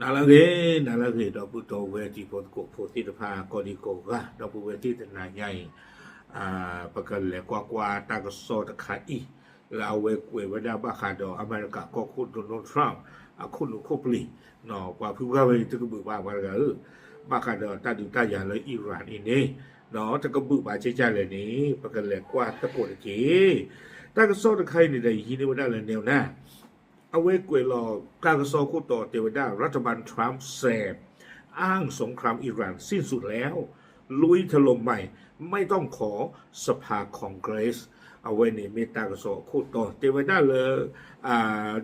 နၤလၢအဂ့ၤ, နၤလၢအဂ့ၤ ဒီပုၢ်ဒီဝဲၢ်တံၤဖိသကိးဖိသ့ၣ်တဖၣ် ကိးဒံကိးဂၤ ဒီပုၢ်ဝဲၢ်သ့ၣ်တနၤညါအံၤ, ပကလဲၤကွၢ်ကွၢ်တၢ်ကစီၣ်တခါအံၤ, လၢအဝဲကွဲးဝဲဒၣ်ဘၣ်ဃးဒီးအမဲရကၤကီၢ်ခိၣ် Donald Trump အခိၣ်နူာ်ခိၣ်ပျံၤ, ပှၤဖုဂၤဝဲတကဘုးဘၣ်ပှၤတဂၤဧၢ, ဘၣ်ဃးဒီးတၢ်ဒုးတၢ်ယၤလၢ Iran အံၤန့ၣ်, တကဘုးဘၣ်ကဲကၢ်လဲၣ်န့ၣ် ပကလဲၤကွၢ်သကိးတက့ၢ်. တၢ်ကစီၣ်တခါအံၤန့ၣ်ဒီး ယဟံးန့ၢ်ဝဲဒၣ်လၢ Newsmax အဝဲကွဲးလီၤတၢ်ကစီၣ်ခိၣ်တီတဲဝဲဒၣ် รัฐบาลทรัมป์แซม อ้างสงครามอิหร่านสิ้นสุดแล้ว ลุยถล่มใหม่ ไม่ต้องขอสภาคองเกรส အဝဲန့ၣ်မ့ၢ်တၢ်ကစီၣ်အခိၣ်တီတဲဝဲဒၣ်လၢ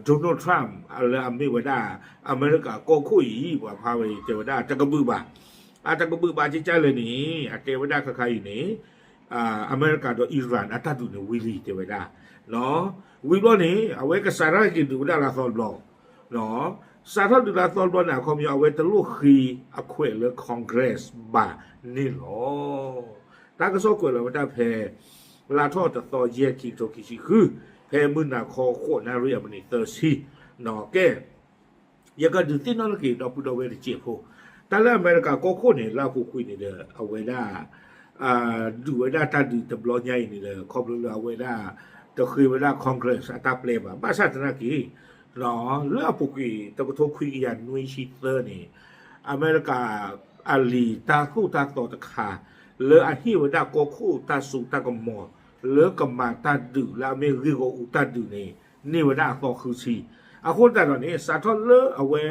Donald Trump လၢအမ့ၢ်ဝဲဒၣ် အမဲရကၤကီၢ်ခိၣ်အံၤ ပှၤဖးဝဲတဲဝဲဒၣ် တကဘုးဘၣ်, အတကဘုးဘၣ်ကဲကၢ်လဲၣ်န့ၣ် အတဲဝဲဒၣ်ခါခါအံၤန့ၣ် အမဲရကၤဒီး Iran အတၢ်ဒုးန့ၣ်ဝံၤလံတဲဝဲဒၣ်, ဝံၤဘျီန့ၣ် အဝဲကစးထီၣ်က့ၤဒုးဝဲဒၣ်လၢအသီတဘျီ, စးထီၣ်ဒုးလၢအသီတဘျီန့ၣ် အခီပညီအဝဲတလိၣ်ဃ့အခွဲးလၢ Congress ဘၣ်န့ၣ်လီၤ. တၢ်ကစီၣ်ကွဲးလီၤဝဲဒၣ်ဖဲ လါထီၣ်တသီ ယဲၢ်ခံကထိခံဆံဃု, ဖဲမုၢ်နၤခီဃိးနၣ်ရံၣ်အမံးနံးသၢဆံ, ကဲ ယကဒုးသ့ၣ်နီၣ်ထီၣ်က့ၤဒီပုၢ်ဒီဝဲၢ်တစဲးဖိ, တၢ်လၢအမဲရကၤကီၢ်ခိၣ်န့ၣ် လၢအပူၤကွံာ်န့ၣ်ဒီး အဝဲဒၣ် ဒုးဝဲဒၣ်တၢ်ဒုးတဘျီညါအံၤန့ၣ်ဒီး ခီဖျိလၢအဝဲဒၣ် တဃ့ဝဲဒၣ် Congress အတၢ်ပျဲဘၣ်, ဘၣ်ဆၣ်သနာ်က့ လၢအပူၤကွံာ် တကထိခွံကယၤနွံဆံသၢန့ၣ် အမဲရကၤအလံာ်တၢ်သိၣ်တၢ်သီတခါ လၢအဟ့ၣ်ဝဲဒၣ်ကီၢ်ခိၣ်တၢ်စိတၢ်ကမီၤ လၢကမၤတၢ်ဒုးလၢအမ့ၢ်ဂ့ၢ်ဂီၢ်အူတၢ်ဒုးန့ၣ် န့ၢ်ဝဲဒၣ်အသီဃုဆံ, အဃိသတးဒီးန့ၣ် စးထီၣ်လၢအဝဲ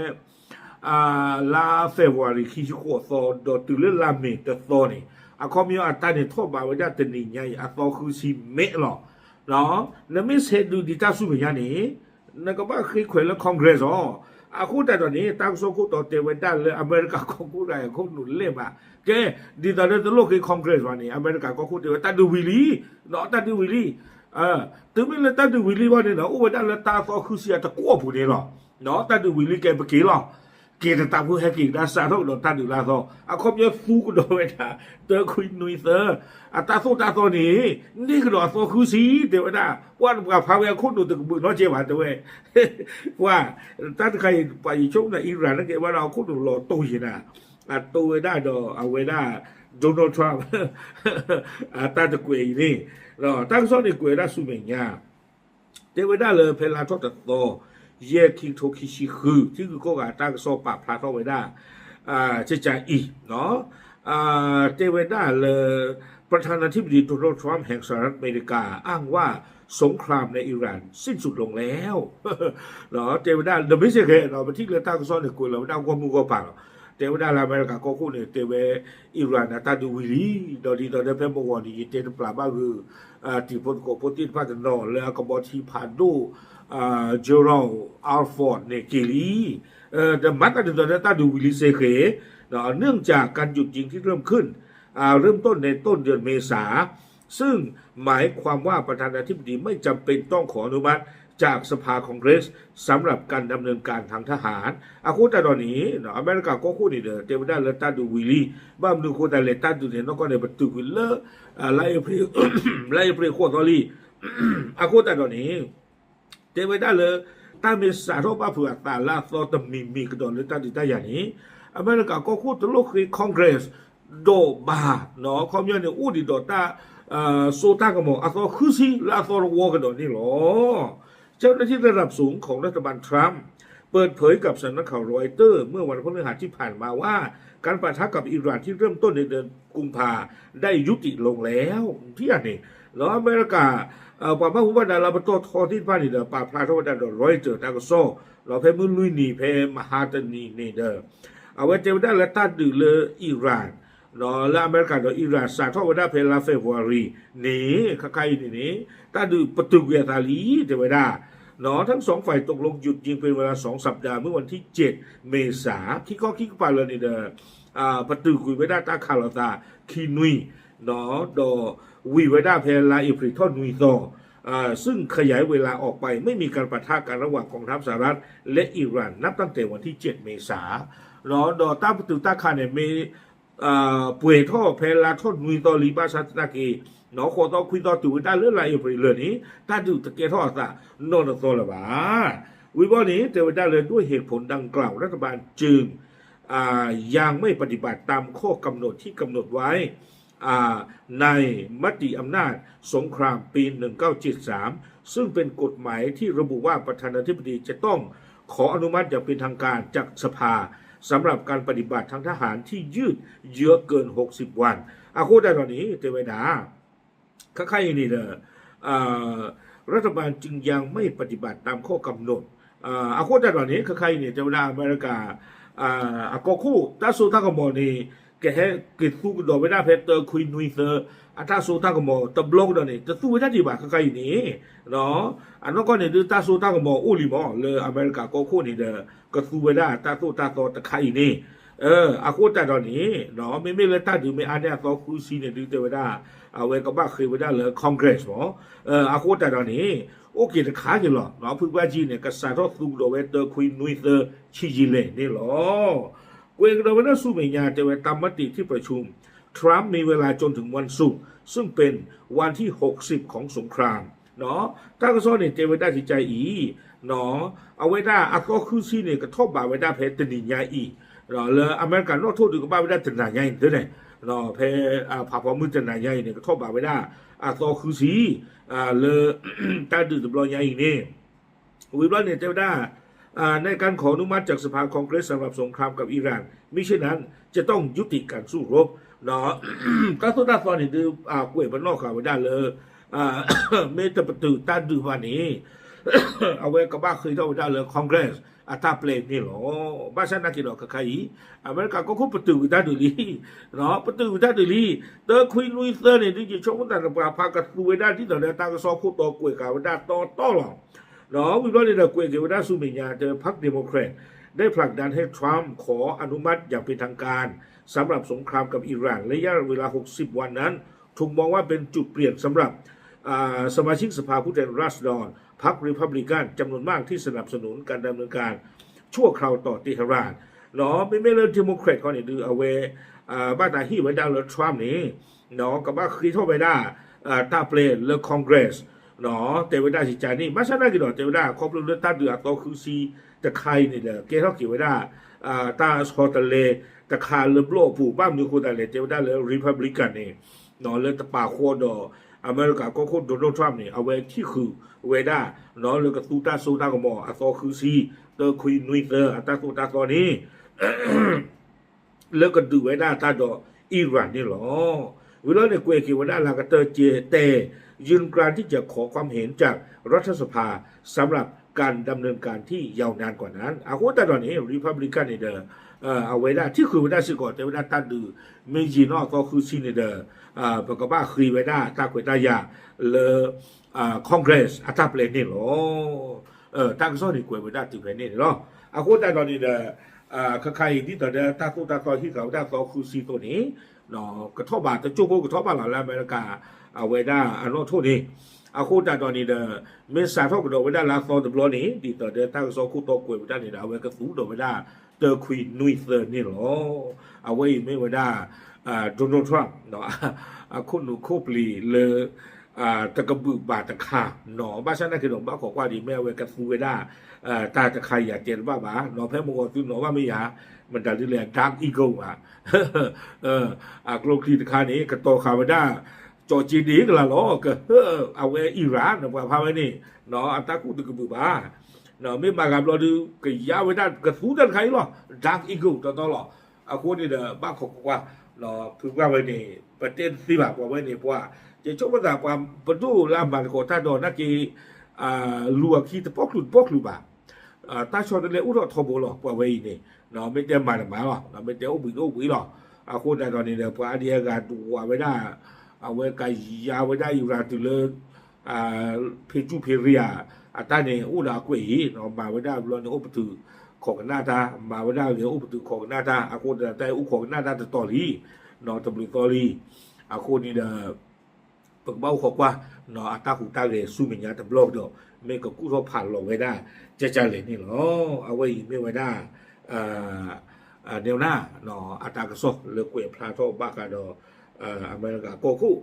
လါ February ခံဆံဃိးအသီ ဒီးတုၤလၢလါမ့ၤတသီန့ၣ် အခီပညီအတၢ်န့ၣ်ထီၣ်ဘးဝဲဒၣ်တနံၤညါအံၤ အသီဃုဆံမ့ၢ်လီၤ. နမ့ၢ်ဆဲးဒုးဒံးတၢ်ဆူမဲာ်ညါန့ၣ် နကဘၣ်ဃ့ခွဲးလၢ Congress အီၤ, အဃိသတးဒီးန့ၣ် တၢ်ကစီၣ်ခိၣ်တီတဲဝဲဒၣ်လၢအမဲရကၤကီၢ်ခိၣ်တဂၤအခိၣ်နူာ်လဲၢ်ဘၣ်, ကဲ ဒ်သိးဒီးတလိၣ်ဃ့ Congress ဘၣ်န့ၣ် အမဲရကၤကီၢ်ခိၣ်တဲဝဲတၢ်ဒုးဝံၤလံ, တၢ်ဒုးဝံၤလံ, တုၤမ့ၢ်လၢတၢ်ဒုးဝံၤလံဘၣ်န့ၣ်ဒီး အိၣ်ဝဲဒၣ်လၢတၢ်အသီဃုဆံအတကွီၢ်ပူၤန့ၣ်လီၤ. တၢ်ဒုးဝံၤလံကဲပက့ၤလီၤ, က့ၤတတးဖိဟဲက့ၤကဒါစးထီၣ်ကဒီးတၢ်ဒုးလၢအသီ, အခီပညီသူကဒီးဝဲဒၣ် တခွံနွံသၢ, အတၢ်သိၣ်တၢ်သီန့ၣ် န့ၢ်ကဒီးအသီဃုဆံ တဲဝဲဒၣ်, ပှၤတပှၤဖးဝဲအခိၣ်နူာ်တကဘုးနီတစဲးဘၣ်တဲဝဲ, ပှၤ တၢ်တခါအံၤ ပှၤယဆိကမိၣ် Iran န့ၣ်ကဲဝဲဒၣ်အခိၣ်နူာ်လီၤတိၢ်ယံၤနၤ, အတိၢ်ဝဲဒၣ်ဒီးအဝဲဒၣ် Donald Trump အတၢ်တကွဲးအံၤန့ၣ်, တၢ်ကစီၣ်န့ၣ်ကွဲးဝဲဒၣ်ဆူမဲာ်ညါ တဲဝဲဒၣ်လၢဖဲလါထီၣ်တသီ ယဲၢ်ခံကထိခံဆံဃု ထံဂုၤကီၢ်ဂၤတၢ်ကစီၣ်ပာ်ဖျါထီၣ်ဝဲဒၣ် ကကါအံၤ တဲဝဲဒၣ်လၢ ประธานาธิบดีโดนัลด์ ทรัมป์ แห่งสหรัฐอเมริกา อ้างว่าสงครามในอิหร่านสิ้นสุดลงแล้ว တဲဝဲဒၣ် ဒီးမ့ၢ်စ့ၢ်ကီး ပထံၣ်လၢတၢ်ကစီၣ်န့ၣ် ကွဲးလီၤဝဲဒၣ်ဂီၢ်မုၢ်ဂီၢ်ပၤလီၤ. တဲဝဲဒၣ်လၢအမဲရကၤကီၢ်ခိၣ်န့ၣ် တဲဝဲ Iran အတၢ်ဒုးဝံၤလံ, ဒီးဒ်သိးဒီးဖဲမုၢ်ဂီၤန့ၣ် ယတဲတပျၢ်ဘၣ်ဂ့ၤ တံၤဖိသကိးဖိသ့ၣ်တဖၣ်တနီၤ လၢအကဘီထံဖးဒိၣ် Gerald Ford န့ၣ်က့ၤလံ, ဒီးမၤသးဒ်သိးဒီးတၢ်ဒုးဝံၤလံစ့ၢ်ကီး เนื่องจากการหยุดยิงที่เริ่มขึ้น เริ่มต้นในต้นเดือนเมษา ซึ่งหมายความว่าประธานาธิบดีไม่จำเป็นต้องขออนุมัติจากสภาคองเกรสสำหรับการดำเนินการทางทหาร အဃိသတးဒီးန့ၣ် အမဲရကၤကီၢ်ခိၣ်န့ၣ်ဒီး တဲဝဲဒၣ်လၢတၢ်ဒုးဝံၤလံ, ဘၣ်မနုၤအဃိသတးလဲၣ် တၢ်ဒုးန့ၣ် နီၢ်ကီၢ်န့ၣ် ပတုာ်ကွံာ်လၢ လါအ့ဖြ့ၣ် လါအ့ဖြ့ၣ်ဃိးသီလံ, အဃိသတးဒီးန့ၣ် တဲဝဲဒၣ်လၢ တၢ်မ့ၢ်စးထီၣ်ဘၣ်ဖုးအသးလၢအသီတမံၤမံၤကဒီးလၢတၢ်ဒုးတၢ်ယၤန့ၣ် အမဲရကၤကီၢ်ခိၣ်တလိၣ်ဃ့ Congress ဒီးဘၣ်, ခီပညီန့ၣ် အိၣ်ဒံးဒီးတၢ်စိတၢ်ကမီၤအသီဃုဆံလၢအသီတဝီကဒီးန့ၣ်လီၤ. เจ้าหน้าที่ระดับสูงของรัฐบาลทรัมป์เปิดเผยกับสำนักข่าวรอยเตอร์เมื่อวันพฤหัสที่ผ่านมาว่าการปะทะกับอิหร่านที่เริ่มต้นในเดือนกุมภาได้ยุติลงแล้ว ထံၣ်ဧါန့ၣ် လၢအမဲရကၤ ပှၤဘၣ်မူဘၣ်ဒါလၢပတီၢ်ထီသ့ၣ်တဖၣ်န့ၣ်ဒီး ပာ်ဖျါထီၣ်ဝဲဒၣ်ဒီး Reuters တၢ်ကစီၣ် ဒီးဖဲမုၢ်လွံၢ်နံၤဖဲမဟါတနံၤန့ၣ်ဒီး အဝဲတဲဝဲဒၣ်လၢတၢ်ဒုးလၢ Iran လၢအမဲရကၤဒီး Iran စးထီၣ်ဝဲဒၣ်ဖဲလါ February န့ၣ် ခါခါအံၤန့ၣ်န့ၣ် တၢ်ဒုးပတုာ်ကွံာ်အသးလံ တဲဝဲဒၣ် ทั้งสองฝ่ายตกลงหยุดยิงเป็นเวลาสองสัปดาห์ เมื่อวันที่เจ็ดเมษา ခံခီခံကပၤလၢာ်န့ၣ်ဒီး ပတုာ်ကွံာ်ဝဲဒၣ်တၢ်ခးလိာ်သးခံနွံ ဒီးဝံၤဝဲဒၣ်ဖဲလါအ့ဖြ့ၣ်ထီၣ်နွံသီ ซึ่งขยายเวลาออกไปไม่มีการปะทะกันระหว่างกองทัพสหรัฐและอิหร่านนับตั้งแต่วันที่เจ็ดเมษา ဒီးတၢ်ပတုာ်တၢ်ခးန့ၣ်မ့ၢ် ပှဲၤထီၣ်ဖဲလါထီၣ်နွံသီလံ ဘၣ်ဆၣ်သနာ်က့ ဃိးသီခွံသီတုၤဝဲဒၣ်လၢလါအ့ဖြ့ၣ်လၢာ်န့ၣ် တၢ်ဒုးတကဲထီၣ်အသးနီတသီလၢၤဘၣ်. ဝံၤဘျီန့ၣ် တဲဝဲဒၣ်လၢ ด้วยเหตุผลดังกล่าว รัฐบาลจึง อ่า ยังไม่ปฏิบัติตามข้อกำหนดที่กำหนดไว้ อ่า ในมติอำนาจสงครามปี หนึ่งเก้าเจ็ดสาม ซึ่งเป็นกฎหมายที่ระบุว่าประธานาธิบดีจะต้องขออนุมัติอย่างเป็นทางการจากสภา สำหรับการปฏิบัติทางทหารที่ยืดเยื้อเกิน หกสิบวัน အဃိတၢ်ဒီးန့ၣ် တဲဝဲဒၣ် ခဲခါအံၤန့ၣ်ဒီး รัฐบาลจึงยังไม่ปฏิบัติตามข้อกำหนด အဃိတၢ်ဒီးန့ၣ် ခဲခါအံၤန့ၣ် တဲဝဲဒၣ်အမဲရကၤ အကီၢ်ခိၣ် တၢ်စိတၢ်ကမီၤန့ၣ် ကဟဲက့ၤသူကဒီးဝဲဒၣ်ဖဲတၢခွံနွံသၢ အတၢ်စိတၢ်ကမီၤတဘျီကဒီးန့ၣ် တသူဝဲဒၣ်ဒံးဘၣ် ခဲခါအံၤန့ၣ် အနီၢ်ကီၢ်န့ၣ်ဒုးတၢ်စိတၢ်ကမီၤအိၣ်လံမး လၢအမဲရကၤကီၢ်ခိၣ်န့ၣ်ဒီး ကသူဝဲဒၣ်တၢ်သိၣ်တၢ်သီတခါအံၤန့ၣ် အဃိတၢ်ဒီးန့ၣ် မ့မ့ၢ်လၢတၢ်ဒုးမ့ၢ်အါန့ၢ်အသီဃုဆံန့ၣ်ဒုးတဲဝဲဒၣ် အဝဲကဘၣ်ဃ့ဝဲဒၣ်လၢ Congress မး အဃိတၢ်ဒီးန့ၣ် အိၣ်က့ၤတခါက့ၤလီၤ ဖုဘၣ်ကံန့ၣ် ကစးထီၣ်သူကဒီးဝဲတၢခွံနွံသၢဆံယံာ်လဲၣ်န့ၣ်လီၤ. ကွဲးကဒီးဝဲဒၣ်ဆူမဲာ်ညါ တဲဝဲ ตามมติที่ประชุม ทรัมป์มีเวลาจนถึงวันศุกร์ ซึ่งเป็นวันที่หกสิบของสงคราม တၢ်ကစီၣ်န့ၣ် တဲဝဲဒၣ်ကကါအံၤ အဝဲဒၣ်အသီဃုဆံန့ၣ် ကထီၣ်ဘးဝဲဒၣ်ဖဲတနံၤညါအံၤ လၢအမဲရကၤနီၣ်ထိၣ်ဒုးကဘၣ်ဝဲဒၣ်တနၤညါအံၤန့ၣ် ဖဲဖးဖီမုၢ်တနၤညါအံၤန့ၣ် ကထီၣ်ဘးဝဲဒၣ်အသီဃုဆံ လၢ တၢ်ဒုးတဘျီညါအံၤန့ၣ် ဝံၤဘျီန့ၣ် တဲဝဲဒၣ် ในการขออนุมัติจากสภาคองเกรสสำหรับสงครามกับอิหร่าน มิฉะนั้นจะต้องยุติการสู้รบ တၢ်သိၣ်တၢ်သီန့ၣ်ဒုး ကွဲးပနီၣ်ဃာ်ဝဲဒၣ်လၢ မ့ၢ်တပတုာ်တၢ်ဒုးဘၣ်န့ၣ် အဝဲကဘၣ်ဃ့ထီၣ်ဝဲဒၣ်လၢ Congress အတၢ်ပျဲန့ၣ်လီၤ. ဘၣ်ဆၣ်နာ်က့ဒီးခဲခါအံၤ အမဲရကၤကီၢ်ခိၣ်ပတုာ်ဝံၤတၢ်ဒုးလံ ပတုာ်ဝံၤတၢ်ဒုးလံ တၢခွံနွံသၢန့ၣ်ဒုး ယဆိကမိၣ်သးန့ၣ် ပှၤဖးကသူဝဲဒၣ်ဒ်သိးဒီးတၢ်ကစီၣ်ခိၣ်တီကွဲးဃာ်ဝဲဒၣ်တီတီလီၤ. ဝံၤဘျီန့ၣ်ဒီးကွဲးက့ၤဝဲဒၣ်ဆူမဲာ်ညါ တဲ พรรคเดโมแครต ได้ผลักดันให้ทรัมป์ขออนุมัติอย่างเป็นทางการสำหรับสงครามกับอิหร่าน ระยะเวลา หกสิบวันนั้น ถูกมองว่าเป็นจุดเปลี่ยนสำหรับ อ่า สมาชิกสภาผู้แทนราษฎร พรรครีพับลิกัน จำนวนมากที่สนับสนุนการดำเนินการชั่วคราวต่อเตหะราน မ့မ့ၢ်လၢ Democrat ခီန့ၣ်ဒုး အဝဲ ဘၣ်တၢ်ဟ့ၣ်ဝဲဒၣ်လၢ Trump န့ၣ် ကဘၣ်ဃ့ထီၣ်ဝဲဒၣ် တၢ်ပျဲလၢ Congress တဲဝဲဒၣ်စကါန့ၣ် ဘၣ်ဆၣ်နာ်က့ဒီး တဲဝဲဒၣ် ခီဖျိလၢတၢ်ဒုးအသီဃုဆံတခါအံၤန့ၣ်ဒီး ကဲထီၣ်က့ၤဝဲဒၣ် တၢ်ဆီတလဲတခါလၢဘျီၣ်အပူၤ ဘၣ်မနုၤအဃိသတးလဲၣ် တဲဝဲဒၣ်လၢ Republican န့ၣ် လၢတပာ်ဃီဒီး အမဲရကၤကီၢ်ခိၣ် Donald Trump န့ၣ် အဝဲထံၣ်ဃုာ်ဝဲဒၣ် လၢကသူတၢ်စိတၢ်ကမီၤအသီဃုဆံ တၢခွံနွံသၢ အတၢ်သိၣ်တၢ်သီန့ၣ် လၢကဒုးဝဲဒၣ်တၢ်ဒီး Iran န့ၣ်လီၤ. ဝံၤလီၤန့ၣ် ကွဲးက့ၤဝဲဒၣ်လၢကတၢၢ်ကဲတဲ ยืนกรานที่จะขอความเห็นจากรัฐสภาสำหรับการดำเนินการที่ยาวนานกว่านั้น အဃိတၢ်ဒီးန့ၣ် Republican န့ၣ်ဒီး အဝဲဒၣ်ထံၣ်ဃုာ်ဝဲဒၣ်စ့ၢ်ကီး တဲဝဲဒၣ်တၢ်ဒုးမ့ၢ်ယံာ်နီၣ်အသီဃုဆံန့ၣ်ဒီး ပကဘၣ်ဃ့ဝဲဒၣ်တၢ်ခွဲးတၢ်ယာ်လၢ Congress အတၢ်ပျဲန့ၣ်လီၤ. တၢ်ကစီၣ်န့ၣ်ကွဲးဝဲဒၣ်တုၤဖဲန့ၣ်န့ၣ်လီၤ. အဃိတၢ်ဒီးန့ၣ်ဒီး ခဲခါအံၤ ဒ်သိးဒီးတၢ်သိၣ်တၢ်သီဟံးဃာ်ဝဲဒၣ်သီဃုဆံအသိးန့ၣ် ကထီၣ်ဘးတကၠိၢ်ဖိကထီၣ်ဘးလီၤလၢအမဲရကၤ အဝဲဒၣ်အနီၣ်ထိၣ်န့ၣ် အဃိတၢ်ဒီးန့ၣ်ဒီး မ့ၢ်စးထီၣ်ကဒီးဝဲဒၣ်လၢအသီတဘျီန့ၣ် ဒ်သိးဒီးတၢ်ကစီၣ်ခိၣ်တီကွဲးဝဲဒၣ်န့ၣ်ဒီး အဝဲကသူဒီးဝဲဒၣ်တၢခွံနွံသၢန့ၣ်လီၤ. အဝဲအံၤမ့ၢ်ဝဲဒၣ် Donald Trump အခိၣ်နူာ်ခိၣ်ပျံၤလၢ တကဘုၣ်ဘၣ်တခါနီၤ ဘၣ်ဆၣ်နာ်က့ဒီး ဘၣ်ခိးကွၢ်ဒ်မ့ၢ်အဝဲကသူဝဲဒၣ် တၢ်တခါယၤတဲတဘၣ်ဘၣ်နီၤ ဖဲမုၢ်ဂီၤသုနီၤဘၣ်မ့ၢ်ယၤ မတၤဒ်လဲၣ် Dark Eagle ဘၣ် အကျိချံတခါန့ၣ် ကတီၤဃာ်ဝဲဒၣ် ကၠီၤက့ဒ့ကလၤလီၤ ကဟၢ အဝဲ Iran န့ၣ် ပှၤဖးဝဲန့ၣ် အတၢ်ကူၣ်တကဘုၣ်ဘၣ် မ့ၢ်ဘၣ်ဂၤဘျီဒုး ကယါဝဲဒၣ်ကသူတၢ်တခါအံၤလီၤ Dark Eagle တီတီလီၤ. အဃိန့ၣ်ဒီး ဘၣ်ခိးကွၢ် ဖုပှၢ်ဝဲန့ၣ် ပတဲတသ့ဘၣ် ပှၤဝဲန့ၣ် ပှၤ ယဆိကမိၣ်သး ပှၤပဒိၣ်လၢအမၤသကိးတၢ်ဒီးနာ်က့ လူၤအခံတပီၢ်ချုးတပီၢ်ချုးဘၣ် တၢ်ဆီတလဲအိၣ်ထီၣ်ထီဘိလီၤ ပှၤဝဲအံၤန့ၣ် မ့ၢ်တဲမၤတမၤလီၤ မ့ၢ်တဲအိၣ်ဘှံးအိၣ်ဘှံးလီၤ. အဃိသတးဒီးန့ၣ်ဒီး ပှၤအါဒံအါဂၤဒွးဝဲဒၣ် အဝဲကယါဝဲဒၣ်အံၤရၤတုၤလၢ ဖံးစူၢ်ဖံးရံၤဧါ အတၢ်န့ၣ်အိၣ်ဒီးအကွဲးအံၤ မၤဝဲဒၣ်ဘျီန့ၣ်အိၣ်ပတုာ်ခိးကနၣ်တၢ် မၤဝဲဒၣ်ဂ့ၤအိၣ်ပတုာ်ခိးကနၣ်တၢ် အဃိသတးတၢ်အိၣ်ခိးကနၣ်တၢ်တတီၤလံ တဘျုးသီလံ အဃိန့ၣ်ဒီး ပကဘၣ်အိၣ်ခိးကွၢ် အတၢ်ဟူးတၢ်ဂဲၤဆူမဲာ်ညါတဘျီကဒီး မ့ၢ်ကကူၣ်ထီၣ်ဖးလီၤဝဲဒၣ် ကကလဲၣ်န့ၣ်လီၤ. အဝဲအံၤမ့ၢ်ဝဲဒၣ် နဲဝဲဒၣ် အတၢ်ကစီၣ်လၢကွဲးဖျါထီၣ်ဘၣ်ဃးဒီး အမဲရကၤကီၢ်ခိၣ်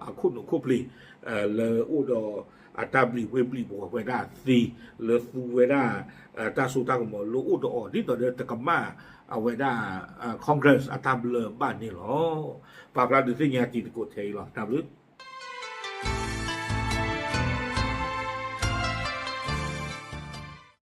အခိၣ်နူာ်ခိၣ်ပျံၤ လၢအိၣ်ဒီး အတၢ်ဘျံးဘှ့ၣ်ဘျံးဘှီၤဝဲဒၣ်သ့ လၢသူဝဲဒၣ် တၢ်စိတၢ်ကမီၤလၢအိၣ်ဒီးအီၤ ဒ်သိးဒီးတကမၣ်အဝဲဒၣ် Congress အတၢ်ဘျၢဘၣ်န့ၣ်လီၤ. ပာ်ဖျါဒုးသ့ၣ်ညါတံၤသကိးထဲအံၤလီၤ. တၢ်ဘျုး